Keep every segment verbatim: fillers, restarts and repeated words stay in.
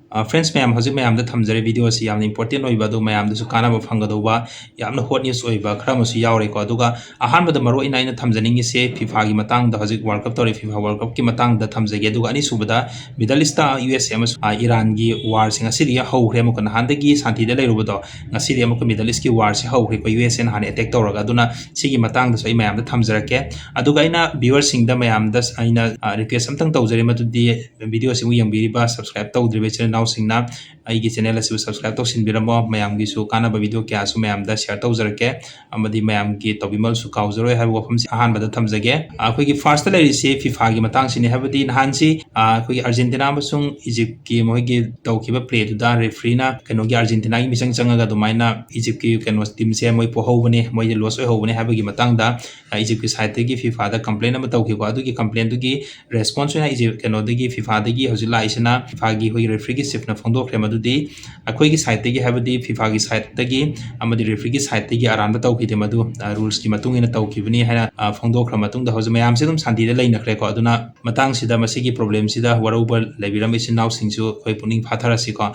ꯑ, friends ꯃꯌꯥꯝ, ꯍꯧꯖꯤꯛ ꯃꯌꯥꯝꯗ ꯊꯝꯖꯔꯦ video ꯑꯁꯤ ꯌꯥꯝꯅ important ꯑꯣꯏꯕ, ꯑꯗꯨꯒ ꯃꯌꯥꯝꯗꯁꯨ ꯀꯥꯟꯅꯕ ꯐꯪꯒꯗꯧꯕ ꯌꯥꯝꯅ hot news ꯑꯣꯏꯕ ꯈꯔ ꯑꯃꯁꯨ ꯌꯥꯎꯔꯦꯀꯣ꯫ ꯑꯗꯨꯒ ꯑꯍꯥꯟꯕꯗ ꯃꯔꯨ ꯑꯣꯏꯅ ꯑꯩꯅ ꯊꯝꯖꯅꯤꯡꯉꯤꯁꯦ FIFAꯒꯤ ꯃꯇꯥꯡꯗ, ꯍꯧꯖꯤꯛ World Cup ꯇꯧꯔꯤ, FIFA World Cupꯀꯤ ꯃꯇꯥꯡꯗ ꯊꯝꯖꯒꯦ꯫ ꯑꯗꯨꯒ ꯑꯅꯤꯁꯨꯕꯗ Middle Eastꯇ USA ꯑꯃꯁꯨꯡ, ꯑ, ꯏꯔꯥꯟꯒꯤ warꯁꯦ ꯉꯁꯤꯗꯒꯤ ꯍꯧꯈ꯭ꯔꯦ, ꯑꯃꯨꯛꯀ ꯅꯍꯥꯟꯗꯒꯤ ꯁꯥꯟꯇꯤꯗ ꯂꯩꯔꯨꯕꯗꯣ ꯉꯁꯤꯗꯤ ꯑꯃꯨꯛꯀ Middle Eastꯀꯤ warꯁꯦ ꯍꯧꯈ꯭ꯔꯦꯀꯣ, USAꯅ ꯍꯥꯟꯅ attack ꯇꯧꯔꯒ꯫ ꯑꯗꯨꯅ ꯁꯤꯒꯤ ꯃꯇꯥꯡꯗꯁꯨ ꯑꯩ ꯃꯌꯥꯝꯗ ꯊꯝꯖꯔꯛꯀꯦ꯫ ꯑꯗꯨꯒ ꯑꯩꯅ viewerꯁꯤꯡꯗ ꯃꯌꯥꯝꯗ ꯑꯩꯅ, ꯑ, request ꯑꯝꯇꯪ ꯇꯧꯖꯔꯤ, ꯃꯗꯨꯗꯤ videoꯁꯤꯕꯨ ꯌꯦꯡꯕꯤꯔꯤꯕ subscribe ꯇꯧꯗ꯭ꯔꯤꯕ ꯏꯆꯤꯜ ꯏꯅꯥꯎꯁꯤꯡꯅ ꯑꯩꯒꯤ channel ꯑꯁꯤꯕꯨ subscribe ꯇꯧꯁꯤꯟꯕꯤꯔꯝꯃꯣ꯫ ꯃꯌꯥꯝꯒꯤꯁꯨ ꯀꯥꯟꯅꯕ video ꯀꯌꯥꯁꯨ ꯃꯌꯥꯝꯗ share ꯇꯧꯖꯔꯛꯀꯦ, ꯑꯃꯗꯤ ꯃꯌꯥꯝꯒꯤ ꯇꯧꯕꯤꯃꯜꯁꯨ ꯀꯥꯎꯖꯔꯣꯏ ꯍꯥꯏꯕ ꯋꯥꯐꯝꯁꯤ ꯑꯍꯥꯟꯕꯗ ꯊꯝꯖꯒꯦ꯫ ꯑꯩꯈꯣꯏꯒꯤ firstꯇ ꯂꯩꯔꯤꯁꯤ FIFAꯒꯤ ꯃꯇꯥꯡꯁꯤꯅꯤ, ꯍꯥꯏꯕꯗꯤ ꯅꯍꯥꯟꯁꯤ, ꯑ, ꯑꯩꯈꯣꯏꯒꯤ Argentina ꯑꯃꯁꯨꯡ Egyptꯀꯤ ꯃꯣꯏꯒꯤ ꯇꯧꯈꯤꯕ playꯗꯨꯗ refereeꯅ ꯀꯩꯅꯣꯒꯤ Argentinaꯒꯤ ꯃꯤꯆꯪ ꯆꯪꯉꯒ ꯑꯗꯨꯃꯥꯏꯅ Egyptꯀꯤ ꯀꯩꯅꯣ teamꯁꯦ ꯃꯣꯏ ꯄꯣꯍꯧꯕꯅꯦ, ꯃꯣꯏꯗꯤ loss ꯑꯣꯏꯍꯧꯕꯅꯦ ꯍꯥꯏꯕꯒꯤ ꯃꯇꯥꯡꯗ, ꯑ, Egyptꯀꯤ sideꯇꯒꯤ FIFAꯗ complaint ꯑꯃ ꯇꯧꯈꯤꯀꯣ꯫ ꯑꯗꯨꯒꯤ complaintꯗꯨꯒꯤ response ꯑꯣꯏꯅ Egypt ꯀꯩꯅꯣꯗꯒꯤ, FIFAꯗꯒꯤ ꯍꯧꯖꯤꯛ ꯂꯥꯛꯏꯁꯤꯅ, FIFAꯒꯤ ꯑꯩꯈꯣꯏꯒꯤ refereeꯒꯤ chiefꯅ ꯐꯣꯡꯗꯣꯛꯈ꯭ꯔꯦ ꯃꯗꯨꯗꯤ ꯑꯩꯈꯣꯏꯒꯤ sideꯇꯒꯤ, ꯍꯥꯏꯕꯗꯤ FIFAꯒꯤ sideꯇꯒꯤ ꯑꯃꯗꯤ refereeꯒꯤ sideꯇꯒꯤ ꯑꯔꯥꯟꯕ ꯇꯧꯈꯤꯗꯦ, ꯃꯗꯨ, ꯑ, rulesꯀꯤ ꯃꯇꯨꯡ ꯏꯟꯅ ꯇꯧꯈꯤꯕꯅꯤ ꯍꯥꯏꯅ, ꯑ, ꯐꯣꯡꯗꯣꯛꯈ꯭ꯔ ꯃꯇꯨꯡꯗ ꯍꯧꯖꯤꯛ ꯃꯌꯥꯝꯁꯦ ꯑꯗꯨꯝ ꯁꯥꯟꯇꯤꯗ ꯂꯩꯅꯈ꯭ꯔꯦꯀꯣ꯫ ꯑꯗꯨꯅ ꯃꯇꯥꯡꯁꯤꯗ, ꯃꯁꯤꯒꯤ problemꯁꯤꯗ ꯋꯥꯔꯧꯕ ꯂꯩꯕꯤꯔꯝꯕ ꯏꯆꯤꯟ ꯏꯅꯥꯎꯁꯤꯡꯁꯨ ꯑꯩꯈꯣꯏ ꯄꯨꯛꯅꯤꯡ ꯐꯥꯊꯔꯁꯤꯀꯣ꯫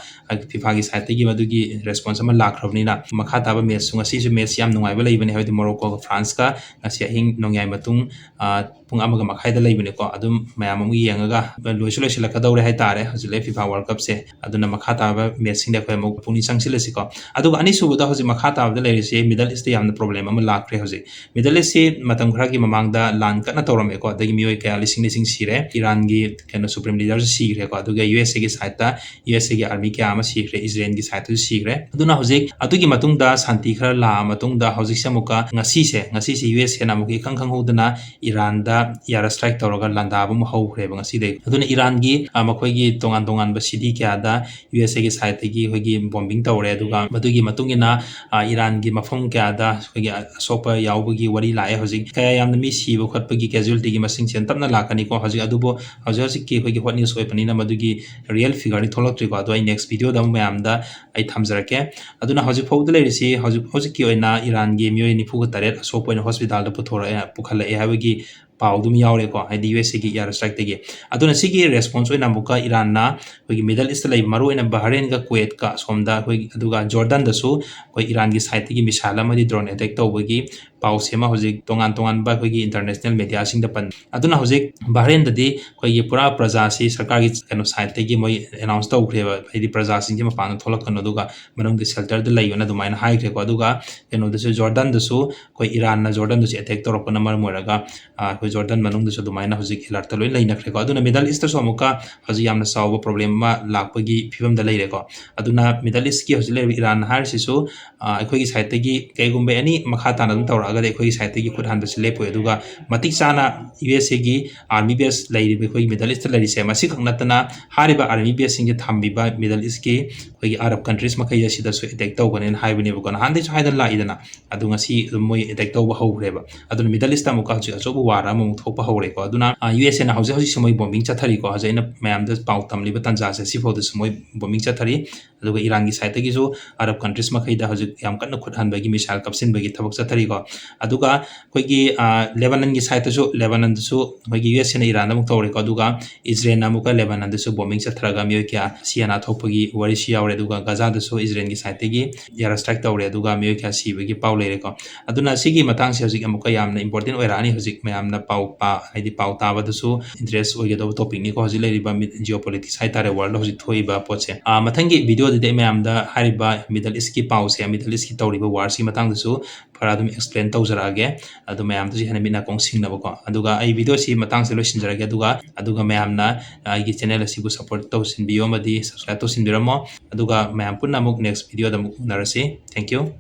ꯐꯤꯐꯥꯒꯤ sideꯇꯒꯤ ꯃꯗꯨꯒꯤ response ꯑꯃ ꯂꯥꯛꯈ꯭ꯔꯕꯅꯤꯅ, ꯃꯈꯥ ꯇꯥꯕ matchꯁꯨ, ꯉꯁꯤꯁꯨ match ꯌꯥꯝ ꯅꯨꯡꯉꯥꯏꯕ ꯂꯩꯕꯅꯦ, ꯍꯥꯏꯕꯗꯤ Moroccoꯒ Franceꯀ ꯉꯁꯤ ꯑꯍꯤꯡ ꯅꯣꯡꯌꯥꯏ ꯃꯇꯨꯡ, ꯑ, ꯄꯨꯡ ꯑꯃꯒ ꯃꯈꯥꯏꯗ ꯂꯩꯕꯅꯤꯀꯣ꯫ ꯑꯗꯨꯝ ꯃꯌꯥꯝ ꯑꯃꯨꯛ ꯌꯦꯡꯉꯒ ꯂꯣꯏꯁꯨ ꯂꯣꯏꯁꯤꯜꯂꯛꯀꯗꯧꯔꯦ ꯍꯥꯏꯇꯥꯔꯦ ꯍꯧꯖꯤꯛ ꯂꯩ ꯐꯤꯐꯥ World Cupꯁꯦ꯫ ꯑꯗꯨꯅ ꯃꯈꯥ ꯇꯥꯕ matchꯁꯤꯡꯗ ꯑꯩꯈꯣꯏ ꯑꯃꯨꯛ ꯄꯨꯛꯅꯤꯡ ꯆꯪꯁꯤꯜꯂꯁꯤꯀꯣ꯫ ꯑꯗꯨꯒ ꯑꯅꯤꯁꯨꯕꯗ, ꯍꯧꯖꯤꯛ ꯃꯈꯥ ꯇꯥꯕꯗ ꯂꯩꯔꯤꯁꯦ Middle Eastꯇ ꯌꯥꯝꯅ problem ꯑꯃ ꯂꯥꯛꯈ꯭ꯔꯦ ꯍꯧꯖꯤꯛ꯫ Middle Eastꯁꯤ ꯃꯇꯝ ꯈꯔꯒꯤ ꯃꯃꯥꯡꯗ ꯂꯥꯟ ꯀꯟꯅ ꯇꯧꯔꯝꯃꯦꯀꯣ, ꯑꯗꯒꯤ ꯃꯤꯑꯣꯏ ꯀꯌꯥ ꯂꯤꯁꯤꯡ ꯂꯤꯁꯤꯡ ꯁꯤꯔꯦ꯫ ꯏꯔꯥꯟꯒꯤ ꯀꯩꯅꯣ supreme leaderꯁꯨ ꯁꯤꯈ꯭ꯔꯦꯀꯣ, ꯑꯗꯨꯒ USAꯒꯤ sideꯇ, USAꯒꯤ army ꯀꯌꯥ ꯑꯃ ꯁꯤꯈ꯭ꯔꯦ, ꯏꯖꯔꯦꯜꯒꯤ sideꯇꯁꯨ ꯁꯤꯈ꯭ꯔꯦ꯫ ꯑꯗꯨꯅ ꯍꯧꯖꯤꯛ ꯑꯗꯨꯒꯤ ꯃꯇꯨꯡꯗ ꯁꯥꯟꯇꯤ ꯈꯔ ꯂꯥꯛꯑ ꯃꯇꯨꯡꯗ, ꯍꯧꯖꯤꯛꯁꯦ ꯑꯃꯨꯛꯀ ꯉꯁꯤꯁꯦ, ꯉꯁꯤꯁꯦ USAꯅ ꯑꯃꯨꯛꯀ ꯏꯈꯪ ꯈꯪꯍꯧꯗꯅ ꯏꯔꯥꯟꯗ air strike ꯇꯧꯔꯒ ꯂꯥꯟꯗꯥꯕ ꯑꯃ ꯍꯧꯈ꯭ꯔꯦꯕ ꯉꯁꯤꯗꯒꯤ꯫ ꯑꯗꯨꯅ ꯏꯔꯥꯟꯒꯤ, ꯑ, ꯃꯈꯣꯏꯒꯤ ꯇꯣꯉꯥꯟ ꯇꯣꯉꯥꯟꯕ city ꯀꯌꯥꯗ USAꯒꯤ sideꯇꯒꯤ ꯑꯩꯈꯣꯏꯒꯤ bombing ꯇꯧꯔꯦ, ꯑꯗꯨꯒ ꯃꯗꯨꯒꯤ ꯃꯇꯨꯡ ꯏꯟꯅ, ꯑ, ꯏꯔꯥꯟꯒꯤ ꯃꯐꯝ ꯀꯌꯥꯗ ꯑꯩꯈꯣꯏꯒꯤ ꯑꯁꯣꯛꯄ ꯌꯥꯎꯕꯒꯤ ꯋꯥꯔꯤ ꯂꯥꯛꯑꯦ꯫ ꯍꯧꯖꯤꯛ ꯀꯌꯥ ꯌꯥꯝꯅ ꯃꯤ ꯁꯤꯕ ꯈꯣꯠꯄꯒꯤ casualtyꯒꯤ ꯃꯁꯤꯡꯁꯦ ꯇꯞꯅ ꯂꯥꯛꯀꯅꯤꯀꯣ꯫ ꯍꯧꯖꯤꯛ ꯑꯗꯨꯕꯨ ꯍꯧꯖꯤꯛ ꯍꯧꯖꯤꯛꯀꯤ ꯑꯩꯈꯣꯏꯒꯤ hot news ꯑꯣꯏꯕꯅꯤꯅ ꯃꯗꯨꯒꯤ real figureꯗꯤ ꯊꯣꯛꯂꯛꯇ꯭ꯔꯤꯀꯣ꯫ ꯑꯗꯣ ꯑꯩ next videoꯗ ꯑꯃꯨꯛ ꯃꯌꯥꯝꯗ ꯑꯩ ꯊꯝꯖꯔꯛꯀꯦ꯫ ꯑꯗꯨꯅ ꯍꯧꯖꯤꯛ ꯐꯥꯎꯕꯗ ꯂꯩꯔꯤꯁꯤ, ꯍꯧꯖꯤꯛ ꯍꯧꯖꯤꯛꯀꯤ ꯑꯣꯏꯅ ꯏꯔꯥꯟꯒꯤ ꯃꯤꯑꯣꯏ ꯅꯤꯐꯨꯒ ꯇꯔꯦꯠ ꯑꯁꯣꯛꯄ ꯑꯣꯏꯅ hospitalꯗ ꯄꯨꯊꯣꯔꯛꯑꯦ, ꯄꯨꯈꯠꯂꯛꯑꯦ ꯍꯥꯏꯕꯒꯤ ꯄꯥꯎꯗꯨꯝ ꯌꯥꯎꯔꯦꯀꯣ, ꯍꯥꯏꯗꯤ ꯌꯨ ꯑꯦꯁ ꯑꯦꯒꯤ ꯏꯌꯥꯔ ꯁ꯭ꯇ꯭ꯔꯥꯏꯛꯇꯒꯤ꯫ ꯑꯗꯨꯅ ꯁꯤꯒꯤ ꯔꯦꯁꯄꯣꯟꯁ ꯑꯣꯏꯅ ꯑꯃꯨꯛꯀ ꯏꯔꯥꯟꯅ ꯑꯩꯈꯣꯏꯒꯤ ꯃꯤꯗꯜ ꯏꯁꯇ ꯂꯩꯕ ꯃꯔꯨꯑꯣꯏꯅ ꯕꯍꯔꯦꯟꯒ ꯀꯨꯋꯦꯠꯀ ꯑꯁꯣꯝꯗ ꯑꯩꯈꯣꯏ, ꯑꯗꯨꯒ ꯖꯣꯔꯗꯟꯗꯁꯨ ꯑꯩꯈꯣꯏ ꯏꯔꯥꯟꯒꯤ ꯁꯥꯏꯠꯇꯒꯤ ꯃꯤꯁꯥꯏꯜ ꯑꯃꯗꯤ ꯗ꯭ꯔꯣꯟ ꯑꯦꯇꯦꯛ ꯇꯧꯕꯒꯤ ꯄꯥꯎꯁꯦ ꯑꯃ ꯍꯧꯖꯤꯛ ꯇꯣꯉꯥꯟ ꯇꯣꯉꯥꯟꯕ ꯑꯩꯈꯣꯏꯒꯤ ꯏꯟꯇꯔꯅꯦꯁꯅꯦꯜ ꯃꯦꯗꯤꯌꯥꯁꯤꯡꯗ ꯄꯟ꯫ ꯑꯗꯨꯅ ꯍꯧꯖꯤꯛ ꯕꯍꯔꯦꯟꯗꯗꯤ ꯑꯩꯈꯣꯏꯒꯤ ꯄꯨꯔꯥ ꯄ꯭ꯔꯖꯥꯁꯤ ꯁꯔꯀꯥꯔꯒꯤ ꯀꯩꯅꯣ ꯁꯥꯏꯠꯇꯒꯤ ꯃꯣꯏ ꯑꯦꯅꯥꯎꯟꯁ ꯇꯧꯈ꯭ꯔꯦꯕ, ꯍꯥꯏꯗꯤ ꯄ꯭ꯔꯖꯥꯁꯤꯡꯁꯦ ꯃꯄꯥꯟꯗ ꯊꯣꯛꯂꯛꯀꯅꯨ ꯑꯗꯨꯒ ꯃꯅꯨꯡꯗ ꯁꯦꯜꯇꯔꯗ ꯂꯩꯌꯣꯅ ꯑꯗꯨꯃꯥꯏꯅ ꯍꯥꯏꯈ꯭ꯔꯦꯀꯣ꯫ ꯑꯗꯨꯒ ꯀꯩꯅꯣꯗꯁꯨ, ꯖꯣꯔꯗꯟꯗꯁꯨ ꯑꯩꯈꯣꯏ ꯏꯔꯥꯟꯅ ꯖꯣꯔꯗꯟꯗꯁꯨ ꯑꯦꯇꯦꯛ ꯇꯧꯔꯛꯄꯅ ꯃꯔꯝ ꯑꯣꯏꯔꯒ, ꯑ, ꯑꯩꯈꯣꯏ ꯖꯣꯔꯗꯟ ꯃꯅꯨꯡꯗꯁꯨ ꯑꯗꯨꯃꯥꯏꯅ ꯍꯧꯖꯤꯛ ꯑꯦꯂꯔꯠꯇ ꯂꯣꯏ ꯂꯩꯅꯈ꯭ꯔꯦꯀꯣ꯫ ꯑꯗꯨꯅ ꯃꯤꯗꯜ ꯏꯁꯇꯁꯨ ꯑꯃꯨꯛꯀ ꯍꯧꯖꯤꯛ ꯌꯥꯝꯅ ꯆꯥꯎꯕ ꯄ꯭ꯔꯣꯕ꯭ꯂꯦꯝ ꯑꯃ ꯂꯥꯛꯄꯒꯤ ꯐꯤꯕꯝꯗ ꯂꯩꯔꯦꯀꯣ꯫ ꯑꯗꯨꯅ ꯃꯤꯗꯜ ꯏꯁꯀꯤ ꯍꯧꯖꯤꯛ ꯂꯩꯔꯤꯕ ꯏꯔꯥꯟ ꯍꯥꯏꯔꯤꯁꯤꯁꯨ, ꯑ, ꯑꯩꯈꯣꯏꯒꯤ ꯁꯥꯏꯠꯇꯒꯤ ꯀꯩꯒꯨꯝꯕ ꯑꯦꯅꯤ ꯃꯈꯥ ꯇꯥꯅ ꯑꯗꯨꯝ ꯇꯧꯔꯛꯑꯒꯗꯤ ꯑꯩꯈꯣꯏꯒꯤ ꯁꯥꯏꯠꯇꯒꯤ ꯈꯨꯠ ꯍꯟꯕꯁꯤ ꯂꯦꯞꯄꯣꯏ꯫ ꯑꯗꯨꯒ ꯃꯇꯤꯛ ꯆꯥꯅ ꯌꯨ ꯑꯦꯁ ꯑꯦꯒꯤ ꯑꯥꯔꯃꯤ ꯕꯦꯁ ꯂꯩꯔꯤꯕ ꯑꯩꯈꯣꯏꯒꯤ ꯃꯤꯗꯜ ꯏꯁꯇ ꯂꯩꯔꯤꯁꯦ, ꯃꯁꯤꯈꯛ ꯅꯠꯇꯅ ꯍꯥꯏꯔꯤꯕ ꯑꯥꯔꯃꯤ ꯕꯦꯁꯁꯤꯡꯁꯦ ꯊꯝꯕꯤꯕ ꯃꯤꯗꯜ ꯏꯁꯀꯤ ꯑꯩꯈꯣꯏꯒꯤ ꯑꯔꯕ ꯀꯟꯇ꯭ꯔꯤꯁ ꯃꯈꯩꯁꯦ ꯁꯤꯗꯁꯨ ꯑꯦꯇꯦꯛ ꯇꯧꯒꯅꯦꯅ ꯍꯥꯏꯕꯅꯦꯕꯀꯣ꯫ ꯅꯍꯥꯟꯗꯩꯁꯨ ꯍꯥꯏꯗꯅ ꯂꯥꯛꯏꯗꯅ, ꯑꯗꯣ ꯉꯁꯤ ꯑꯗꯨꯝ ꯃꯣꯏ ꯑꯦꯇꯦꯛ ꯇꯧꯕ ꯍꯧꯈ꯭ꯔꯦꯕ꯫ ꯑꯗꯨꯅ ꯃꯤꯗꯜ ꯏꯁꯇ ꯑꯃꯨꯛꯀ ꯍꯧꯖꯤꯛ ꯑꯆꯧꯕ ꯋꯥꯔ ꯑꯃꯃꯨꯛ ꯊꯣꯛꯄ ꯍꯧꯔꯦꯀꯣ꯫ ꯑꯗꯨꯅ, ꯑ, ꯌꯨ ꯑꯦꯁ ꯑꯦꯅ ꯍꯧꯖꯤꯛ ꯍꯧꯖꯤꯛꯁꯨ ꯃꯣꯏ ꯕꯣꯝꯕꯤꯡ ꯆꯠꯊꯔꯤꯀꯣ꯫ ꯍꯧꯖꯤꯛ ꯑꯩꯅ ꯃꯌꯥꯝꯗ ꯄꯥꯎ ꯇꯝꯂꯤꯕ ꯇꯥꯟꯖꯥꯁꯦ ꯁꯤꯐꯥꯎꯗꯁꯨ ꯃꯣꯏ ꯕꯣꯝꯕꯤꯡ ꯆꯠꯊꯔꯤ꯫ ꯑꯗꯨꯒ ꯏꯔꯥꯟꯒꯤ ꯁꯥꯏꯠꯇꯒꯤꯁꯨ ꯑꯔꯕ ꯀꯟꯇ꯭ꯔꯤꯁ ꯃꯈꯩꯗ ꯍꯧꯖꯤꯛ ꯌꯥꯝ ꯀꯟꯅ ꯈꯨꯠ ꯍꯟꯕꯒꯤ, ꯃꯤꯁꯥꯏꯜ ꯀꯥꯞꯁꯤꯟꯕꯒꯤ ꯊꯕꯛ ꯆꯠꯊꯔꯤꯀꯣ꯫ ꯑꯗꯨꯒ ꯑꯩꯈꯣꯏꯒꯤ, ꯑ, ꯂꯦꯕꯥꯅꯟꯒꯤ ꯁꯥꯏꯠꯇꯁꯨ, ꯂꯦꯕꯥꯅꯟꯗꯁꯨ ꯑꯩꯈꯣꯏꯒꯤ ꯌꯨ ꯑꯦꯁ ꯑꯦꯅ ꯏꯔꯥꯟꯗ ꯑꯃꯨꯛ ꯇꯧꯔꯦꯀꯣ꯫ ꯑꯗꯨꯒ ꯏꯖꯔꯦꯜꯅ ꯑꯃꯨꯛꯀ ꯂꯦꯕꯥꯅꯟꯗꯁꯨ ꯕꯣꯝꯕꯤꯡ ꯆꯠꯊꯔꯒ ꯃꯤꯑꯣꯏ ꯀꯌꯥ ꯁꯤ ꯑꯅꯥ ꯊꯣꯛꯄꯒꯤ ꯋꯥꯔꯤꯁꯨ ꯌꯥꯎꯔꯦ꯫ ꯑꯗꯨꯒ ꯒꯖꯥꯗꯁꯨ ꯏꯖꯔꯦꯜꯒꯤ ꯁꯥꯏꯠꯇꯒꯤ ꯏꯌꯥꯔ ꯁ꯭ꯇ꯭ꯔꯥꯏꯛ ꯇꯧꯔꯦ, ꯑꯗꯨꯒ ꯃꯤꯑꯣꯏ ꯀꯌꯥ ꯁꯤꯕꯒꯤ ꯄꯥꯎ ꯂꯩꯔꯦꯀꯣ꯫ ꯑꯗꯨꯅ ꯁꯤꯒꯤ ꯃꯇꯥꯡꯁꯦ ꯍꯧꯖꯤꯛ ꯑꯃꯨꯛꯀ ꯌꯥꯝꯅ ꯏꯝꯄꯣꯔꯇꯦꯟ ꯑꯣꯏꯔꯛꯑꯅꯤ꯫ ꯍꯧꯖꯤꯛ ꯃꯌꯥꯝꯅ ꯄꯥꯎ ꯄꯥ-, ꯍꯥꯏꯗꯤ ꯄꯥꯎ ꯇꯥꯕꯗꯁꯨ ꯏꯟꯇꯔꯦꯁ ꯑꯣꯏꯒꯗꯧꯕ ꯇꯣꯄꯤꯛꯅꯤꯀꯣ꯫ ꯍꯧꯖꯤꯛ ꯂꯩꯔꯤꯕ ꯃꯤ-, ꯖꯤꯑꯣ ꯄꯣꯂꯤꯇꯤꯛꯁ ꯍꯥꯏꯇꯥꯔꯦ, ꯋꯥꯔꯜꯗ ꯍꯧꯖꯤꯛ ꯊꯣꯛꯏꯕ ꯄꯣꯠꯁꯦ꯫ ꯑꯥ, ꯃꯊꯪꯒꯤ ꯚꯤꯗꯤꯑꯣꯗꯗꯤ ꯑꯩ ꯃꯌꯥꯝꯗ ꯍꯥꯏꯔꯤꯕ ꯃꯤꯗꯜ ꯏꯁꯀꯤ ꯄꯥꯎꯁꯦ, ꯃꯤꯗꯜ ꯏꯁꯀꯤ ꯇꯧꯔꯤꯕ ꯋꯥꯔꯁꯤꯒꯤ ꯃꯇꯥꯡꯗꯁꯨ ꯈꯔ ꯑꯗꯨꯝ ꯑꯦꯛꯁꯄ꯭ꯂꯦꯟ ꯇꯧꯖꯔꯛꯑꯒꯦ꯫ ꯑꯗꯨ ꯃꯌꯥꯝꯗꯁꯨ ꯍꯦꯟꯅ ꯃꯤꯠ ꯅꯥꯀꯣꯡ ꯁꯤꯡꯅꯕꯀꯣ꯫ ꯑꯗꯨꯒ ꯑꯩ ꯚꯤꯗꯤꯑꯣꯁꯤ ꯃꯇꯥꯡꯁꯤꯗ ꯂꯣꯏꯁꯤꯟꯖꯔꯒꯦ꯫ ꯑꯗꯨꯒ, ꯑꯗꯨꯒ ꯃꯌꯥꯝꯅ ꯑꯩꯒꯤ ꯆꯦꯅꯦꯜ ꯑꯁꯤꯕꯨ ꯁꯞꯄꯣꯔꯠ ꯇꯧꯁꯤꯟꯕꯤꯌꯨ ꯑꯃꯗꯤ ꯁꯕꯁꯀ꯭ꯔꯥꯏꯕ ꯇꯧꯁꯤꯟꯕꯤꯔꯝꯃꯣ꯫ ꯑꯗꯨꯒ ꯃꯌꯥꯝ ꯄꯨꯟꯅ ꯑꯃꯨꯛ ꯅꯦꯛꯁ ꯚꯤꯗꯤꯑꯣꯗ ꯑꯃꯨꯛ ꯎꯅꯔꯁꯤ꯫ Thank you꯫